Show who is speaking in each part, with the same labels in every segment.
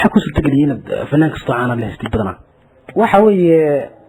Speaker 1: Maxaa ku suurtageliyay inaad fanaan kastoo caana la heestay badanaa?
Speaker 2: Waxa weeye,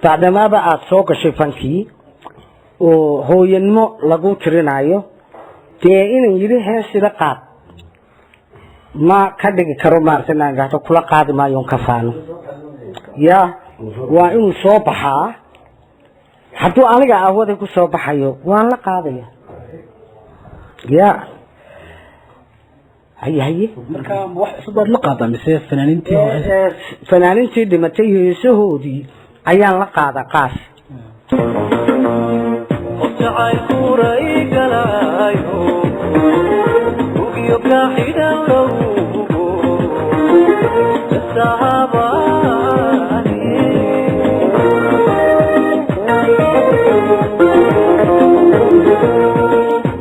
Speaker 2: bacdamaaba aada soo gashay fankii oo hooyanimo lagu tirinaayo, dee inan yidhi hees ila qaad ma ka dhigi karo, maaragtay, inaan idhahdo kula qaadi maayo on ka faano. Ya, waa inuu soo baxaa. Hadduu aniga ahwaday ku soo baxayo, waan la qaadaya. Ya, haye haye.
Speaker 1: Marka ma wax cusub baad la qaadaa mise fanaaniintii hore?
Speaker 2: Fanaanintii dhimatay heesahoodii ayaan la qaadaa qaas.
Speaker 3: Qof jacaylkuuray galaayo ugiyo kaaxidhan lowgo kasahabaani.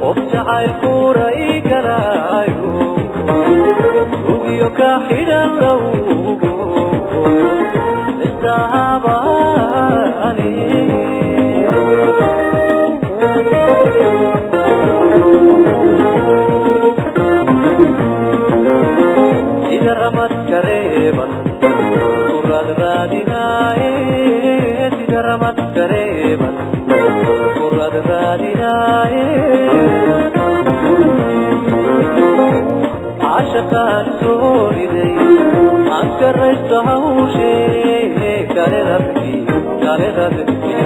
Speaker 3: Qof jacaylkuuray galaayo ugiyo kaaxidhan lowgo kasahabaani. Sida ramad kareeban kuraad raadinaaye, sida ramad kareeban kuraad raadinaaye, caashaqaan soo riday aan karaysto hawshe kale rabki kale rabki.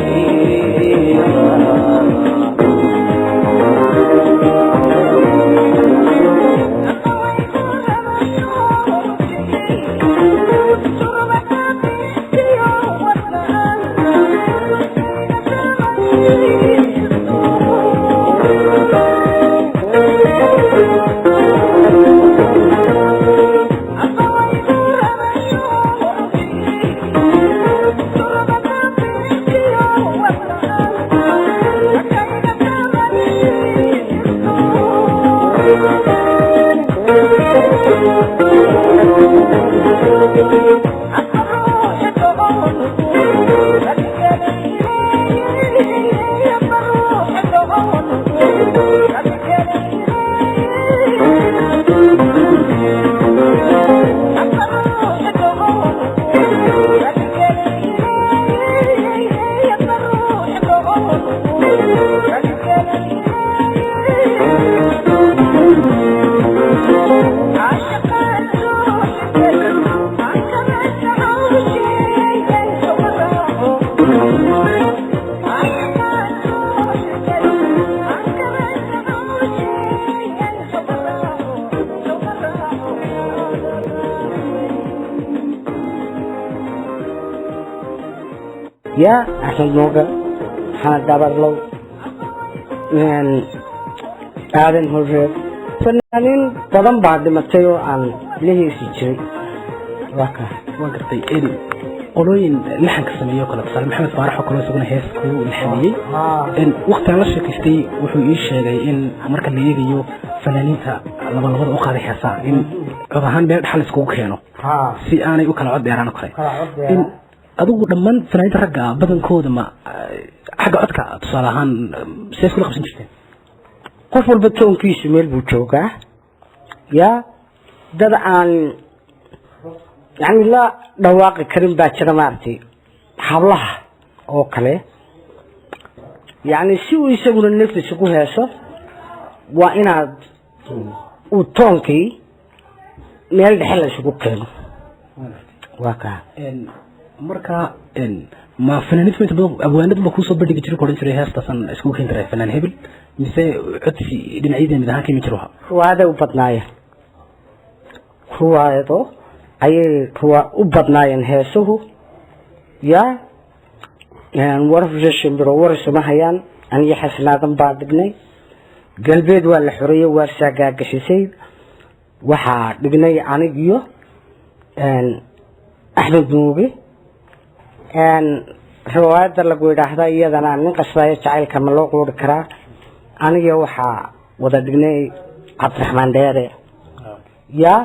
Speaker 2: Ya, Axmed Mooga, Maxamed Dhabarlow, Aadan Horreer, fanaaniin badan baa dhimatay oo aan la heesi jiray, waa kaa.
Speaker 1: Waan gartay. Qolooyin laxanka sameeyo kale, tusaale Maxamed Faarax oo kale, isaguna hees ku laxamiyey, waqtigaan la sheekaystay wuxuu ii sheegay in marka la eegayo fanaaniinta laba labada u qaaday heesaha, in cod ahaan meel dhexal iskugu keeno si aanay u kala cod dheeraan oo kale.
Speaker 2: Kala cod dheeraan.
Speaker 1: In adigu dhammaan fanaaniinta ragga ah badankooda ma xagga codka, tusaale ahaan, see iskula qabsan jirteen?
Speaker 2: Qof walba toonkiisu meel buu joogaa. Ya, dad aan yani la dhawaaqi karin baa jira, maaragtay, hablaha oo kale. Yani si uu isaguna nafis ugu heeso, waa inaad uu toonkii meel dhexe la isugu keeno, waa kaa.
Speaker 1: Marka ma fanaaniintu inta badan abwaanadu ma kuusoo bandhigi jiray, ku odhan jiray heestaasan iskugu keeni karaa fanaan hebel, mise codsi dhinacyada mid ahaan ka iman jiro waxa?
Speaker 2: Ruwaaday u badnaayeen, ruwaayado ayay ruwa u badnaayeen heesuhu. Ya, warfisha shimbiro war isuma hayaan, aniyo Xasanaadan baa dhignay. Galbeed waa la xoreeyey, waarsaa gaagashisay, waxaa dhignay anigiyo Axmed Muuge. Riwaayadda lagu yidhaahda iyadana nin qasbaayo jacaylka ma loo quuri karaa, aniga waxaa wada dhignay Cabdiraxmaan Dheere. Ya,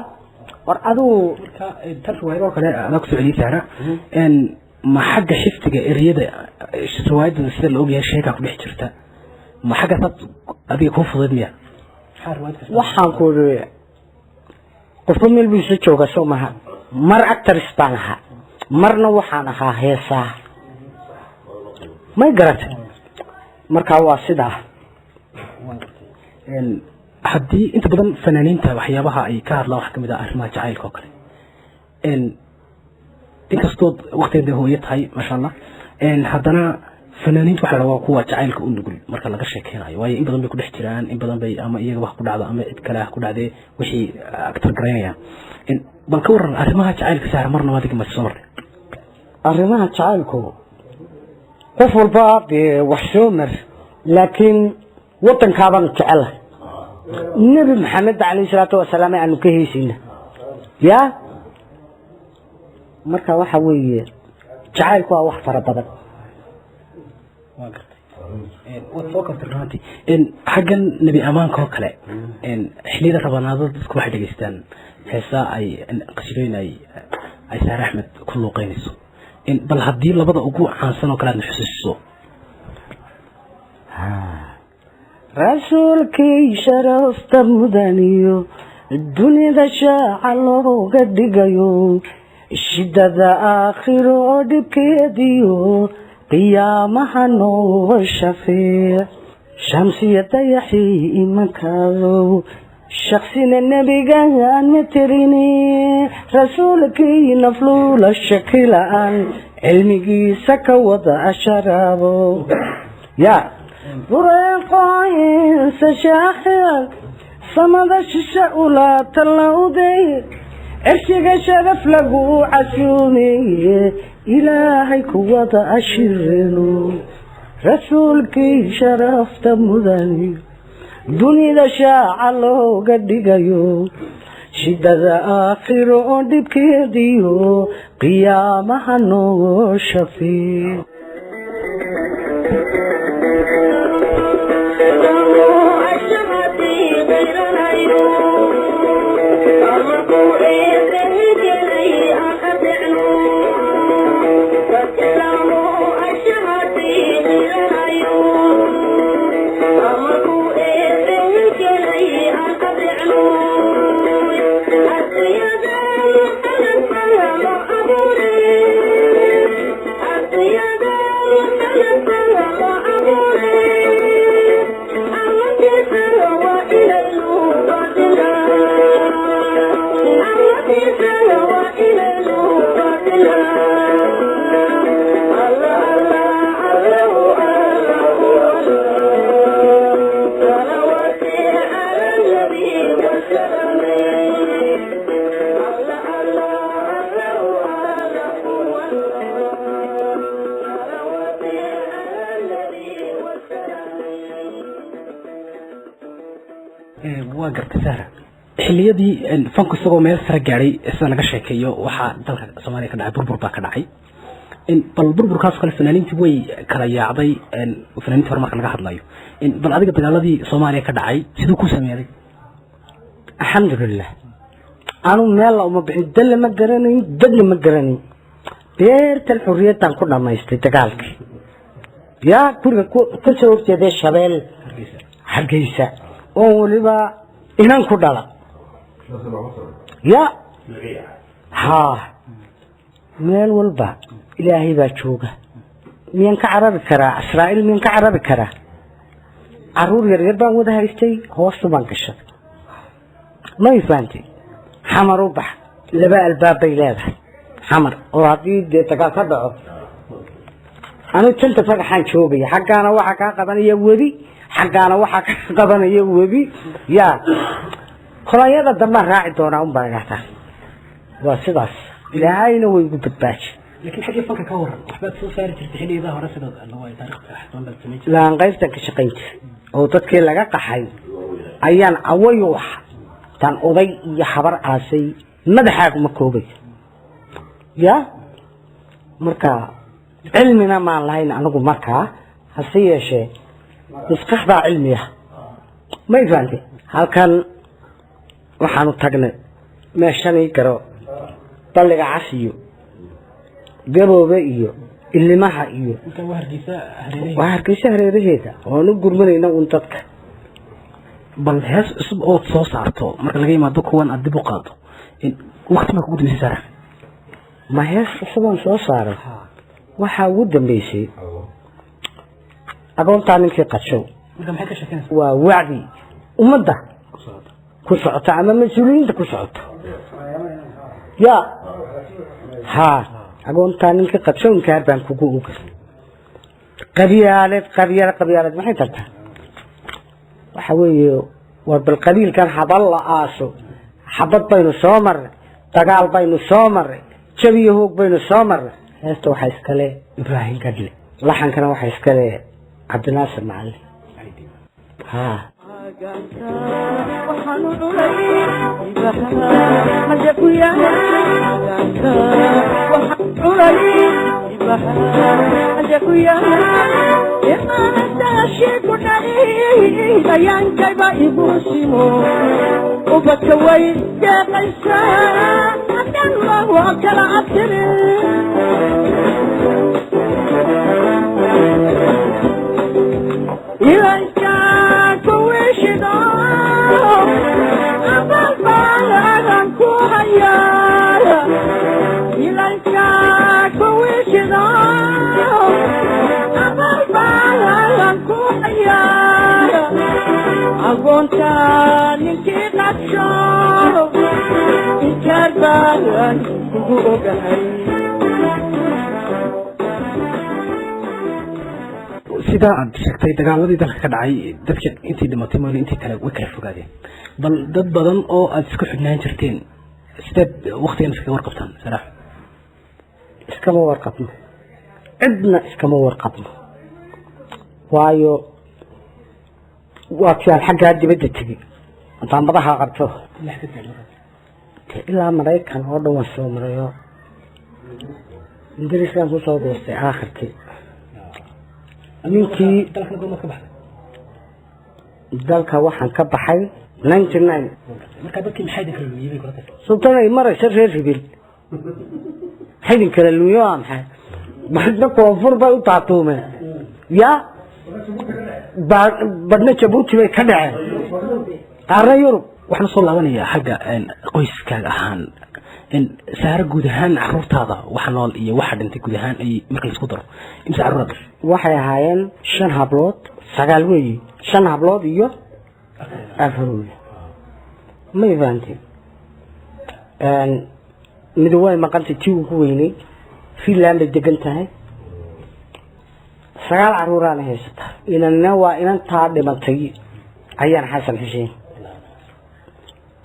Speaker 2: war adigu.
Speaker 1: Marka tan riwaayad oo kale adaa kusoo celiyay, Sahra, ma xagga xifdiga ereyada riwaayadda, sida la ogyahay sheekaa ku dhex jirta, ma xaggaasaad adiga kuu fudayd miya? Maxaa riwaayad kasta?
Speaker 2: Waxaan ku iri, qofba meel buu isla joogaa, soo maha? Mar actress baan ahaa, marna waxaan ahaa heesaa, may garatay? Markaa waa sidaa.
Speaker 1: Haddii inta badan fanaaniinta waxyaabaha ay ka hadlaan waxaa kamid ah arrimaha jacaylka oo kale, inkastood waqtigeeda hooyo tahay, maasha Allah, haddana fanaaniintu waxa la rabaa kuwa jacaylka u nugul marka laga sheekeynayo, waayo in badan bay ku dhex jiraan, in badan bay ama iyaga wax ku dhacdo ama cid kale ah ku dhacdee wixii actor garaynayaan. Bal ka waran arrimaha jacaylka, Sahra, marna adiga ma soo martay?
Speaker 2: Arrimaha jacaylku qof walba dee wax soo mar, laakiin waddankaabaan jecelahay, Nebi Maxamed calayhi salaatu wasalaam aanu ka heysayna ya. Marka waxa weeye jacaylku waa wax fara badan.
Speaker 1: Waa gartay, waad soo kabtay runtii. Xaggan nebi amaanka oo kale, xilliyada rabanaadada dadku waxay dhegeystaan heesaa ay qasiidooyin ay Sahre Axmed ku luuqeynayso. Bal haddii labada ugu caansan oo kale aadna xusuusiso.
Speaker 2: Rasuulkii sharafta mudaniyo dunida shaaca looga dhigayo, shidada aakhiro oo dhibkeediyo qiyaamaha noo shafeec, shamsiya dayaxii imankaado, shaksina nebigaan matirini, rasuulkii nafluula shaki la-aan cilmigiisa ka wada asharaabo ya bureeqooyinsa shaaxir, samada shisha ula tallawday, cirshiga sharaf lagu casuumiye, ilaahay kuwada ashirino, rasuulkii sharafta mudani dunida shaaca looga dhigayo, shidada aakhiro oo dhibkeediyo qiyaamaha noo shafii.
Speaker 1: Waa gartay Sahra. Xilliyadii fanku isagoo meel sare gaadhay, sida laga sheekeeyo, waxaa dalka Soomaaliya ka dhacay burbur baa ka dhacay. Bal burburkaas kale fanaaniintii way kala yaacday, fanaaniintii hore marka laga hadlayo. Bal adiga dagaaladii Soomaaliya ka dhacay siduu ku sameeyay?
Speaker 2: Alxamdulilah, anu meella uma bixin, dalle ma garanayn, dadna ma garanayn. Beertan xurriyaddan ku dhammaystay dagaalkii yaa guriga ka soo horjeeday Shabeel, Hargeysa, oo weliba inan ku dhala ya. Haa, meel walba ilaahay baa jooga. Miyaan ka carari karaa Israa'iil? Miyaan ka carari karaa? Caruur yaryar baan wada haystay, hoostu baan gashaday, may fahantay? Xamar u bax, laba albaab bay leedahay Xamar, oo haddii dee dagaal ka dhaco, anigu janta fagaxaan joogaya, xaggaana waxaa kaa qabanaya webi, xaggaana waxaa kaa qabanaya webi. Ya kolonyada dambaan raaci doonaa un baan idhahdaa. Waa sidaas, ilaahayna way igu badbaaji.
Speaker 1: Laakiin xaggii fanka ka waran, waxbaad soo saari jirtay xilliyada hore, sida lagu taariikhda xasban baad samayn jirtay?
Speaker 2: Laan qaybtan ka shaqayn jiray oo dadkii laga qaxay ayaan away u ahaa, tan oday iyo habar aasay madaxaaguma koobay ya. Marka cilmina maan lahayn anigu markaa, hase yeeshee maskax baa cilmi ah, may fahantay? Halkan waxaanu tagnay meeshanii garo balliga cas iyo Gaboobe iyo Ilimaha iyo
Speaker 1: inta waa Hargeysa hareeraheeda.
Speaker 2: Waa Hargeysa hareeraheeda oon u gurmanayna un dadka.
Speaker 1: Bal hees cusub ood soo saarto marka laga yimaado kuwan aad dib u qaado, waqti maa kugu dambeysay, Sahra?
Speaker 2: Ma hees cusuban soo saaray? Waxaa ugu dambeysay Agoontaa Ninkii Qadshow.
Speaker 1: Marka maxay ka sheekeynaysaa?
Speaker 2: Waa wacdi ummadda ku socota ama mas-uuliyiinta ku socota ya. Ha, agoontaa ninkii qadshow, inkaar baan kugu oga. Qabyaalad, qabyaalad, qabyaalad maxay tartaa? Waxa weeye, war bal qabiilkan habal la aaso. Xabad baynu soo marray, dagaal baynu soo marray, jab iyo hoog baynu soo marray. Heesta waxaa iskale Ibraahim Gadle, laxankana waxaa iskale Cabdinaasir Macalin. Ha.
Speaker 4: Waxaanu cunay mase ku yaala, waxaan cunay mase ku yaala. Imaanadaashii ku dhalay ayaankayba igu simo, ubadka way deeqaysaa haddaan waa kala abtirin. Ilayska kuwishido abalbaadan ku hayaa, ilayska kuwishido abalbaadan ku hayaa. Agoonta ninkii qadsho, inkaar baan kugu ogahay.
Speaker 1: Sidaa aad sheegtay, dagaaladii dalka ka dhacay, dadka intii dhimatay mooyane intii kale way kala fogaadeen. Bal dad badan oo aad isku xidhnaan jirteen, sideed waktigan iskaga warqabtaan, Salaax?
Speaker 2: Iskama warqabno, cidna iskama warqabno, waayo waa tii aan xaggaa dibadda tegi daambadaha qabto. Dee ilaa Maraykan oo dhan waan soo marayo, Ingiriiskan kusoo goostay aakhirkii ninkii.
Speaker 1: Dalkana goormaad ka baxday?
Speaker 2: Dalka waxaan ka baxay 99.
Speaker 1: Marka dadkii maxay idin kala lumiyey bay kula tahay?
Speaker 2: Sultan ay maraysa reer hibil xidin kala lumiyo waa maxay? Badhna koonfur bay u taatuumeen ya, badhna Jabuuti bay ka dhaceen, qaarna Yurub.
Speaker 1: Waxaan soo laabanayaa xagga qoyskaaga ahaan. Saare, guud ahaan caruurtaada waxa nool iyo waxa dhintay guud ahaan ay marka la isku daro, imse carruur aad dhashay?
Speaker 2: Waxay ahaayeen shan hablood, sagaal weeyi, shan hablood iyo afar wiil. May fahanteen? Mid way maqantay, tii ugu weynay Finland bay degan tahay. Sagaal caruuraana haysataa. Inanna waa inantaa dhimatay, Ayaan Xasan Xuseen.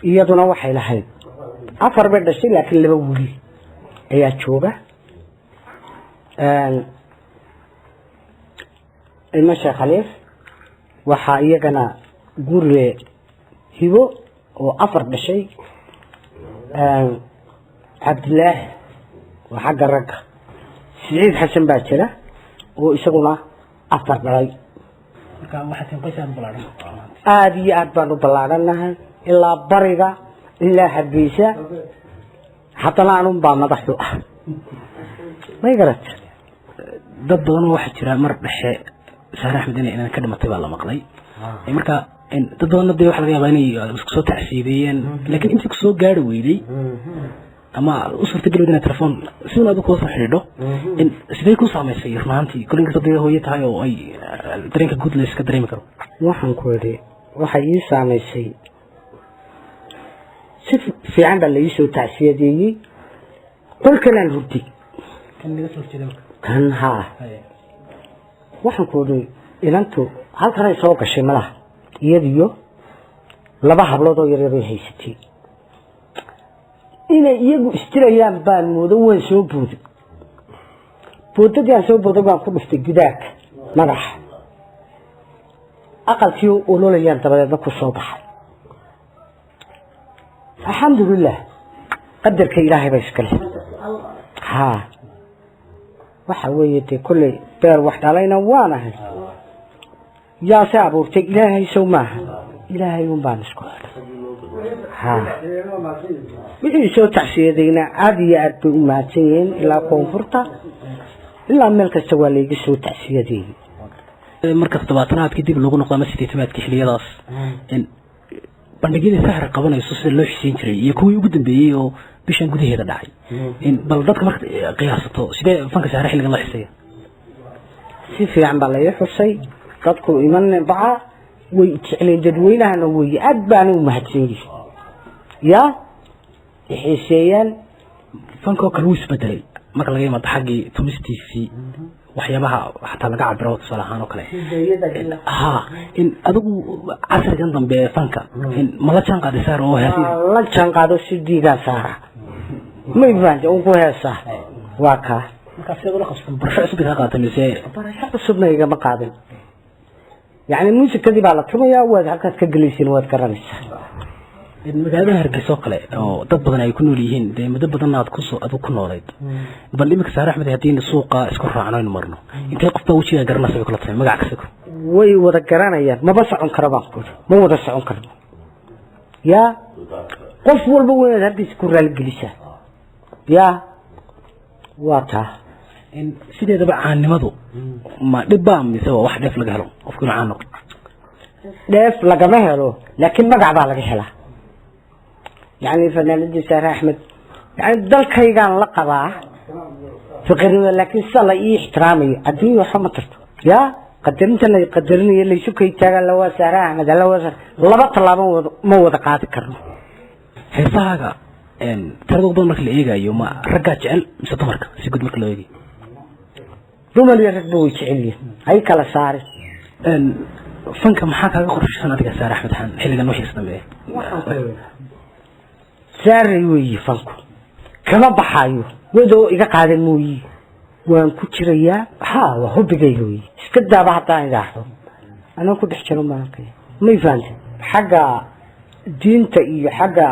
Speaker 2: Iyaduna waxay lahayd afar bay dhashay, laakiin laba wiil ayaa jooga. Ilmo Sheekh Khaliif waxaa iyagana guriga Hibo oo afar dhashay, Cabdilaahi waa xagga ragga, Siciid Xasan baa jira oo isaguna afar dhalay.
Speaker 1: Marka waxaad tihiin qoys aad u ballaaran.
Speaker 2: Aada iyo aad baan u ballaadhanahay, ilaa bariga ilaa Hargeysa. Haddana anun baa madaxdu ah, may garat?
Speaker 1: Dad badan oo waxaa jira mar dhexe Saare Axmed inay inan ka dhimatay baa la maqlay. Marka dad badanna dee waxa laga yaabaa inay isku soo tacsiideeyeen, laakiin intii kusoo gaari weyday ama u suurtageli weyday inaad telefoon si un aad kula soo xidhiidho, sidee ku saamaysay run ahaantii? Kol inkastoo dee hooyo tahay oo ay dareenka guud la iska dareemi karo.
Speaker 2: Waxaan ku idhi, waxay ii saamaysay si fiican baa la ii soo tacsiyadeeyey. Qolkanaan hurday.
Speaker 1: Kan naga soo horjeeda marka?
Speaker 2: Kan, haa. Waxaan ku idhi, inantu halkanay soo gashay malaha, iyadiyo laba hablood oo yaryar bay haysatay. Inay iyagu istirayaan baan moodo, waan soo booday. Boodadii aan soo booday baan ku dhuftay gidaarka madaxa. Aqalkii ololayaan dabadeedna ku soo baxay. Alxamdulilah, qadarka Ilaahay ba iskale. Haa, waxa weeye dee kolley beer wax dhalayna waanahay. Yaase abuurtay? Ilaahay sow maaha? Ilaahay un baan isku xidhay. Haa, wixii soo tacsiyadayna aada iyo aad bay u mahadsan yihiin. Ilaa koonfurta ilaa meel kasta waa layga soo tacsiyadeeyey.
Speaker 1: Marka toddobaatanaadkii dib lagu noqdo ama sideetamaadkii, xilliyadaas bandhigyadii Sahra qabanayso sida loo xisiin jiray iyo kuwii ugu dambeeyey oo Bishan gudaheeda dhacay. Bal dadka marka qiyaasato, sidee fanka Saare xilligan loo xiseeya?
Speaker 2: Si fiican baa la ii xusay. Dadku iman baca way jecleen, dadweynahana wey aad baana u mahadsan yihin, ya xiiseeyaan.
Speaker 1: Fankoo kale wuu isbedelay marka laga yimaado xaggii tumistiisii, waxyaabaha xataa laga cabiro, tusaale ahaan oo kale, ha in adigu casrigan dambe fanka in ma la jaan qaaday, Saar, oo hees?
Speaker 2: La jaan qaado, si diigaa saara, may fahamtay? Un ku heesaa waa kaa.
Speaker 1: Markaa sideed ula qabsan? Barasho cusub bay kaa qaadatay mise?
Speaker 2: Barasho cusubna igama qaadan. Yacni muusikadii baa la tumayaa, waad halkaad ka gelaysiin, waad garanaysaa.
Speaker 1: Magaalada Hargeysa oo kale oo dad badan ay ku nool yihiin, dee muddo badanna aad kusoo adigu ku noolayd, bal iminka Saare Axmed, haddii suuqa isku raacno aynu marno, intee qof baa wejiga garanaysa bay kula tahay magac kasiko?
Speaker 2: Way wada garanayaan. Maba socon karo baan ku, ma wada socon karno. Yaa qof walba waynaad hargeysa ku raaligelisaa, ya waa taa.
Speaker 1: Sideedaba caannimadu ma dhib baa mise waa wax dheef laga helo qofku inuu caan noqdo?
Speaker 2: Dheef lagama helo, laakiin magac baa laga helaa. Yani fanaanadii Saare Axmed, yani dalkaygaan la qabaa fiqirnimada, laakiin sida la ii ixtiraamayo adduunya waxba ma tarto. Ya qadarinta la qadarinayo, laysu kay taagaa, lawaa Saare Axmed, lawaa Saare, laba tallaabo ma wada qaadi karno.
Speaker 1: Heesahaaga tirada ugu badan marka la eegayo, ma raggaa jecel mise dumarka, si guud marka loo eegayo?
Speaker 2: Dumar iyo ragba way jecel yihiin, hay kala saarin.
Speaker 1: Fanka maxaa kaaga qorshaysan adiga, Saare Axmed Xaan, xilligan wixii dambeeya?
Speaker 2: Saaray weeye, fanku kama baxaayo, wadoo iga qaadan mooyi, waan ku jirayaa. Ha, waa hobigayga weeye. Iska daaba haddaan idhaahdo anoo ku dhex jiro baan arkaya, may fahantay? Xagga diinta iyo xagga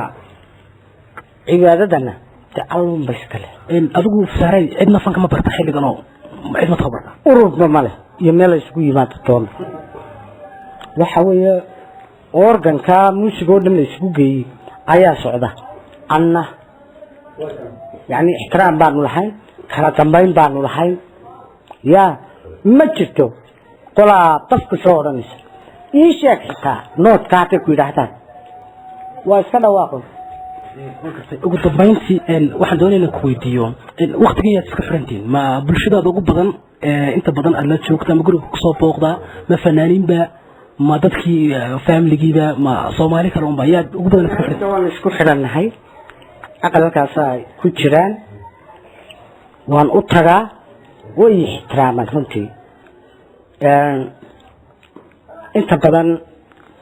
Speaker 2: cibaadadana de allunba iskale.
Speaker 1: Adigu Saaray, cidna fanka ma barta xilligan oo cid ma tababarta?
Speaker 2: Ururba male iyo meel la isugu yimaado doona. Waxa weeye organka muusig oo dhan la isugu geeyey ayaa socda. Anna yani ixtiraam baanu lahayn, kala dambayn baanu lahayn. Ya ma jirto qolaa dafka soo odhanaysa ii sheeg, xitaa noodka hadday ku yidhaahdaan waa iska dhawaaqo.
Speaker 1: Ugu dambayntii waxaan doonaya inaan ku weydiiyo, waqtigan yaad iska xirantihiin? Ma bulshadaada ugu badan inta badan aad la joogta, ma guriga kusoo booqdaa, ma fanaaniinba, ma dadkii familigiiba, ma Soomaali kale unba, yaad ugu badan iska xirantihiin?
Speaker 2: Waan isku xidhannahay, aqalkaasaa ku jiraan, waan u tagaa, way ixtiraamaan runtii. Inta badan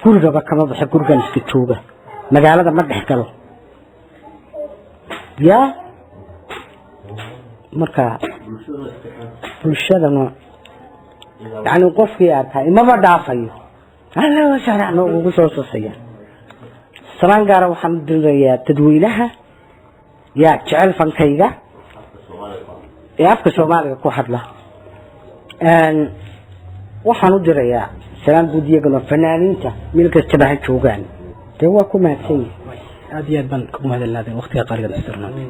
Speaker 2: gurigaba kama baxo, gurigan iska jooga, magaalada ma dhex galo. Ya marka bulshadana yani qofkii arkaa imaba dhaafayo, alla wasaracno ugu soo sosaya. Salaan gaara waxaan u dirinayaa dadweynaha yaa jecel fankayga ee afka Soomaaliga ku hadla. Waxaan u dirayaa salaan guud iyagana fanaaniinta meel kastaba ha joogaan, dee waa ku mahadsan yihin.
Speaker 1: Aad iyo aad baan kugu mahadcelinaadeen waqtiga qaaligan istirnaantay.